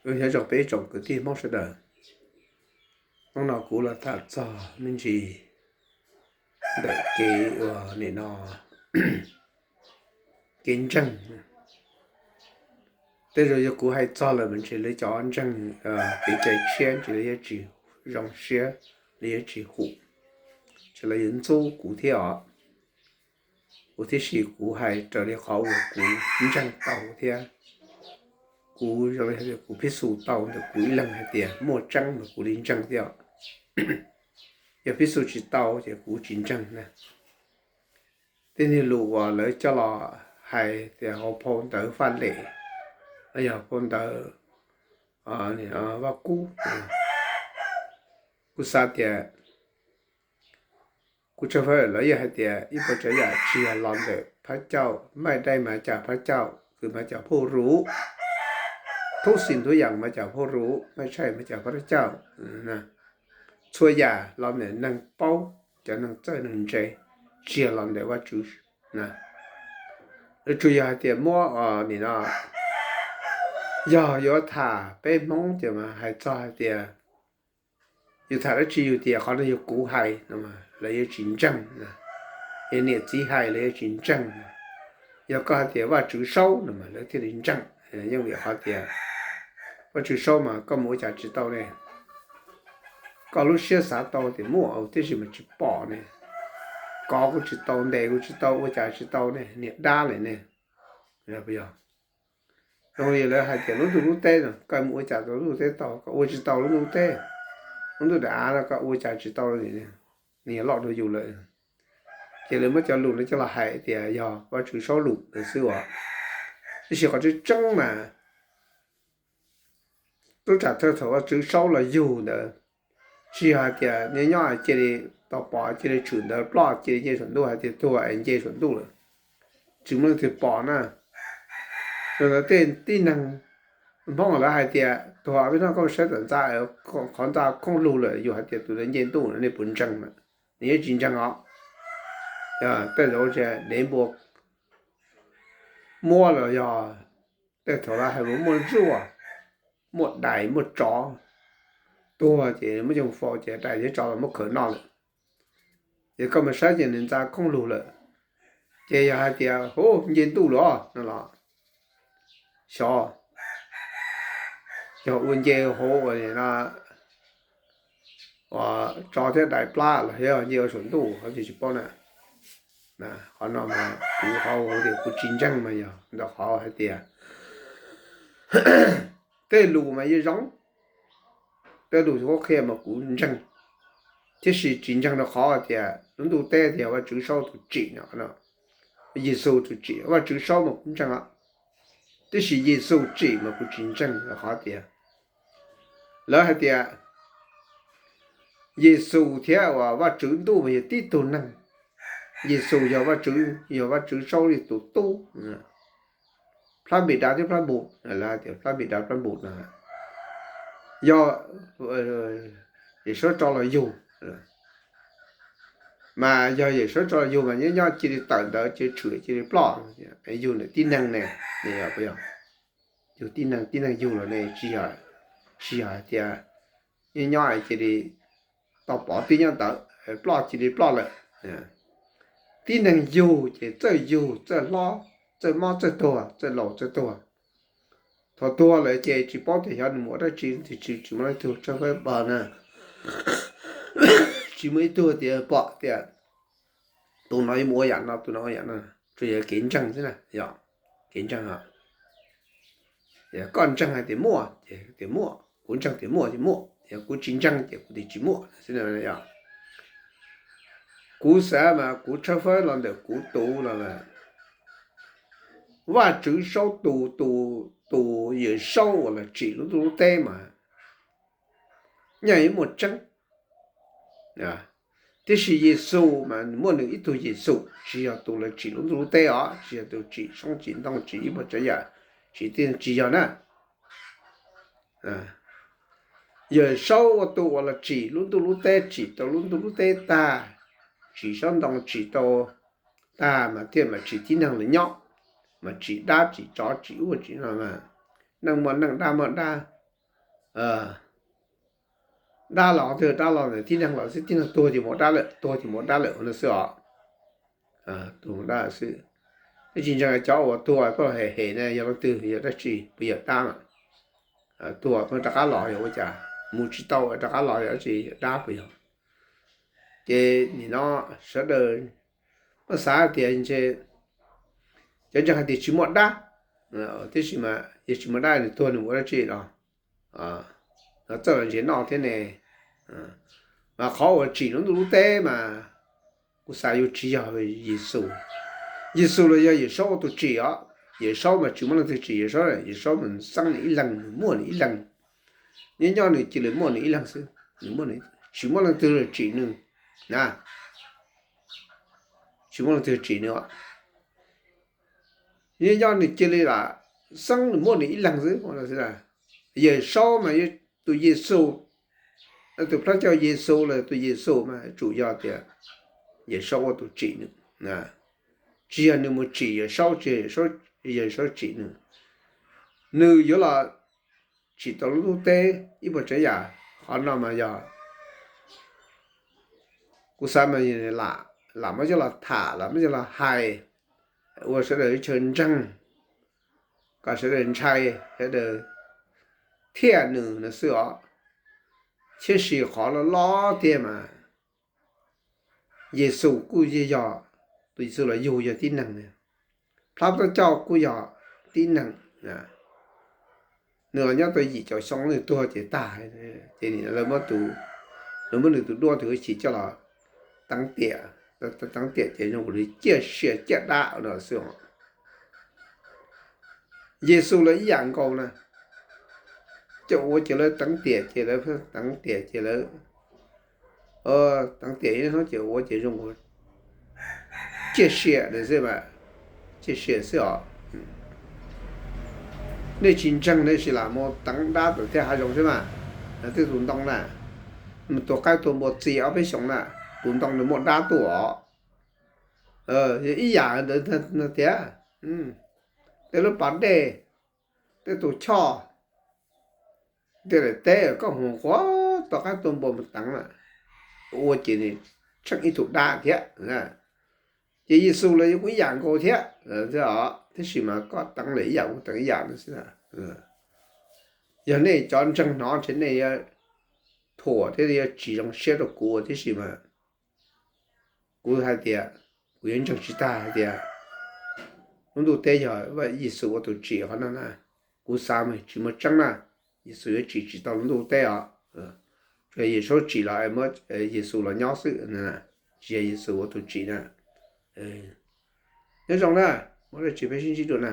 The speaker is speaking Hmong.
Nyob zoo peb ib tsoom kwv tij Hmoob sawv daws, hnub no kuv los tham txog me ntsis ntawm kev uas nim no kev ntseeg. Tej zaum yog kuv hais txog lawm mas ntshe lawv cov ntseeg kev cai tshiab ntshe lawv yuav tsis zoo siab, lawv yuav tsis hum, ntshe lawv yuav ntxub kuv thiab os. Kuv thiab, sis kuv hais raws li qhov uas kuv ntseeg tau thiab. Kuv zoo li hais tias kuv phiv xu tau ntawm kuv ib leeg hais tias muaj tseeb mas kuv li ntseeg thiab. Yog phiv xu tsis tau ces kuv tsis ntseeg na. Tej niag lus uas lawv coj los hais tias hauv phau ntawv Faj Lem, los yog phau ntawv Vaj Kub, kuv xav tias kuv tshawj fawb lawv yeej hais tias ib puas tsav yam tsis yog los ntawm phab cauj, maij dai mas cas phab cauj, kws mas cas phauj ruv, thub xim thub yam mas cas phauj ruv, maij tshaj mas cas phab cauj. Txhua yam los ntawm neeg paub, cov neeg txawj neeg ntse, tsis yog los ntawm Vajtswv na. Lawv tsuas yog hais tias muab nim no, yog yuav tham peb Hmoob ces mas hais txog hais tias yus tham dab tsi yus tias qhov no yog kuv hais no, lawv yuav tsis ntseeg. Yog niam txiv hais lawv yuav tsis ntseeg. Yog koj hais tias Vajtswv saub no mas lawv thiaj li ntseeg. Yeej vim qhov tias Vajtswv saub mas koj mus ua cas tsis tau ne. Koj lub siab xav tau tias muaj tiam sis mas tsis pom ne. Kov kuj tsis tau, ntes kuj tsis tau, ua cas tsis tau ne, niam dab lawm ne. Yog zoo li lawv hais tias lub ntuj lub teb no, koj mus ua cas tau lub ntuj teb tau, koj ua tsis tau lub ntuj teb. Lub ntuj daim av no koj ua cas tsis tau, nws yog loj dua yus lawm. Ces lawv muab cov lus no coj los hais tias yog Vajtswv saub lus ntawd xwb as. Tiam sis qhov tseeb tseeb mas tub tsam thawj thaum Vajtswv saub los yug ntawd, tsis yog hais tias nyob nyob cia li tau pom cia li tshwm ntawd ploj cia li nce saum ntuj hais tias tuag es nce saum ntuj lawm. Tsis muaj leej twg pom na. Zoo ntawd tej tib neeg Hmoob lawv hais tias tuag peb hnub koj saib tom ntxa, qhov ntxa khooj lug lawm yus hais tias tus ntawd nce ntuj no nej puas ntseeg na? Nws yeej tsis ntseeg os. Tej zaum dev npua muab los yog tej thaum lawv hais muaj ntsuag, muaj dais muaj tsov tuag ces muab coj faus ces dais thiab tsov los muab khaws noj lawm. Ces koj mus saib ces nws ntxa khooj lug lawm. Ces yog hais tias hu nce ntuj lawm no los xyov, yog ua nce hauv ua tsov thiab dais plab los yog nce ua saum ntuj qhov tsis paub na. Qhov no mas kuv qhov tias kuv tsis ntseeg mas yog ntawm qhov hais tias tej lus mas yeej zoo, tej lus qhuab qhia mas kuv ntseeg, tiam sis tsis ntseeg rau qhov tias lub ntuj teb tias Vajtswv saub tus tsim no, Yexus tus tsim, Vajtswv saub mas kuv ntseeg os, tiam sis Yexus tsim mas kuv tsis ntseeg rau qhov tias lawv hais tias Yexus thiab uas Vajtswv ntuj mas yog tib tug neeg. Yexus yog Vajtswv, yog Vajtswv saub li tus tub. Plab npis dav thiab plab npus, lawv hais tias plab npis dav plab npus no yog Yawm Saub tso los yug. Mas yog Yawm Saub tso los yug mas nyob nyob cia li tawm ntawd cia li tshwm cia li ploj, yug ntawm tib neeg ne, yog tib neeg, tib neeg yug los ne, tsis yog hais tias nyob nyob cia li tau pov tib nyob ntawd ploj cia li ploj lawm. Tib neeg yug ces txawj yug txawj hlob, txawj mob txawj tuag, txawj laus txawj tuag. Thaum tuag lawm ces tsis paub tias xyov nws mus ua dab tsi, tsis, tsis muaj leej twg tshawb fawb pom na. Tsis muaj ib tug tias pom tias tus no yuav mus ua yam no, tus no ua yam no. Tsuas yog kev ntseeg xwb na, yog kev ntseeg. Koj ntseeg hais tias muaj ces tias muaj, kuv ntseeg tias muaj ces muaj, yog kuv tsis ntseeg ces kuv tias tsis muaj xwb. Kuv xav mas kuv tshawb fawb los ntawm kuv tus los Vajtswv saub tus, tus, tus Yawm Saub uas los tsim lub ntuj lub teb mas yeej yuav muaj tseeb. Tiam sis Yexus mas muaj nws ib tug Yexus, tsis yog tus los tsim lub ntuj lub teb os, tsis yog tus tsim soob tsim ntoo tsim ib puas tsav yam, tsis, tsis yog na. Yawm Saub ua tus uas los tsim lub ntuj lub teb, tsim tau lub ntuj lub teb tag, tsim soob ntoo tsim tau tag mas thiaj mam tsim tib neeg los nyob, mas tsim dab tsim tsov tsim ub tsim no, neeg muaj neeg dab muaj dab, dab los twb dab los ntawm tib neeg los xwb, tib neeg tuag ces mus dab lawm, tuag ces mus dab lawm no xwb os. Tuag mus dab lawm xwb. Twb tsis ntseeg cov uas tuag koj los hem hem na yog leej twg, yog dab tsi, puas yog dab mas? Tuag rov qab los yog ua cas, mus tsis tau rov qab los yog dab tsi, yog dab puas yog? Ces nim no sawv daws muab xav tias ntshe cov ntseeg hais tias tsis muaj dab, tiam sis mas yog tsis muaj dab nws tuag nws mus ua dab tsi los? Txawj los ntsev noj thiab ne. Mas qhov uas tsim lub ntuj lub teb mas kuv xav yuav tsis yog Yexus. Yexus los yog Yawm Saub ua tus tsim os. Yawm Saub mas tsis muaj leej twg tsim Yawm Saub, Yawm Saub mas xeeb nws ib leeg, nws muaj nws ib leeg. Nyob nyob nws cia li muaj nws ib leeg xwb, nws muaj, tsis muaj leej twg los tsim nws na. Tsis muaj leej twg tsim nws. Nyob nyob nws cia li lam xeeb nws muaj nws ib leeg xwb. Yawm Saub mas yog tus Yexus, tus plab coj Yexus los tus Yexus mas tsum yog tias Yawm Saub ua tus tsim nws. Tsis yog nws mus tsim Yawm Saub, tsis yog Yawm Saub tsim nws. Nws yuav los tsim tau lub ntuj teb ib puas tsav yam. Qhov no mas yog kuv xav mas lam muab coj los tham, lam muab coj los hais ua sawv daws ib chaw ntseeg, kom sawv daws ntshai, sawv daws thiaj nws no xwb os. Tiam sis qhov loj loj tiag mas Yexus kuj yog, tus Yexus los yug yog tib neeg, plab tab coj kuj yog tib neeg. Nws los nyob tau yim caum xyoo nws tuag ces tag, ces lawv muab nws tus duab tus hwj chim coj los teev tiam, teev tiam ces zoo li ciaj sia ciaj dab no xwb. Yexus lawv ib yam nkaus na, ces ua ces lawv teev tiam ces lawv teev tiam ces lawv teev tiam ib hnub ces ua ces zoo ciaj sia xwb, ciaj sia xwb os. Nej tsis ntseeg nej sim lam mus teev dab tom tej hav zoov xwb mas, tej tus ntoo na, tus qaib tus npua txi ob peb xyoos na, tus ntoo nws muaj dab tuaj os. Ib yam ntawd tiag, tej lub pas dej, tej tus choj, tej daim teb koj mus quaj tua qaib tua npua mus teev na, ua ces nws tsheej ib tug dab thiab. Ces Yexus los kuj ib yam nkaus thiab, tiam sis mas koj teev lawm ib yam kuv teev ib yam no xwb. Yog nej cov ntseeg hnov ntshe nej yuav thuam thiab yuav tsis zoo siab rau kuv, tiam sis mas kuv hais tias kuv yuav ntseeg tsis tag hais tias lub ntuj teb yog Yexus ua tus tsim qhov no na. Kuv xav mas tsis muaj tseeb na, Yexus yuav tsim tsis tau lub ntuj teb os. Tsuas yog Yawm Saub tsim los muab Yexus los nyob xwb, tsis yog Yexus ua tus tsim na. Nyob zoo na, muaj dab tsi peb sib ntsib dua na.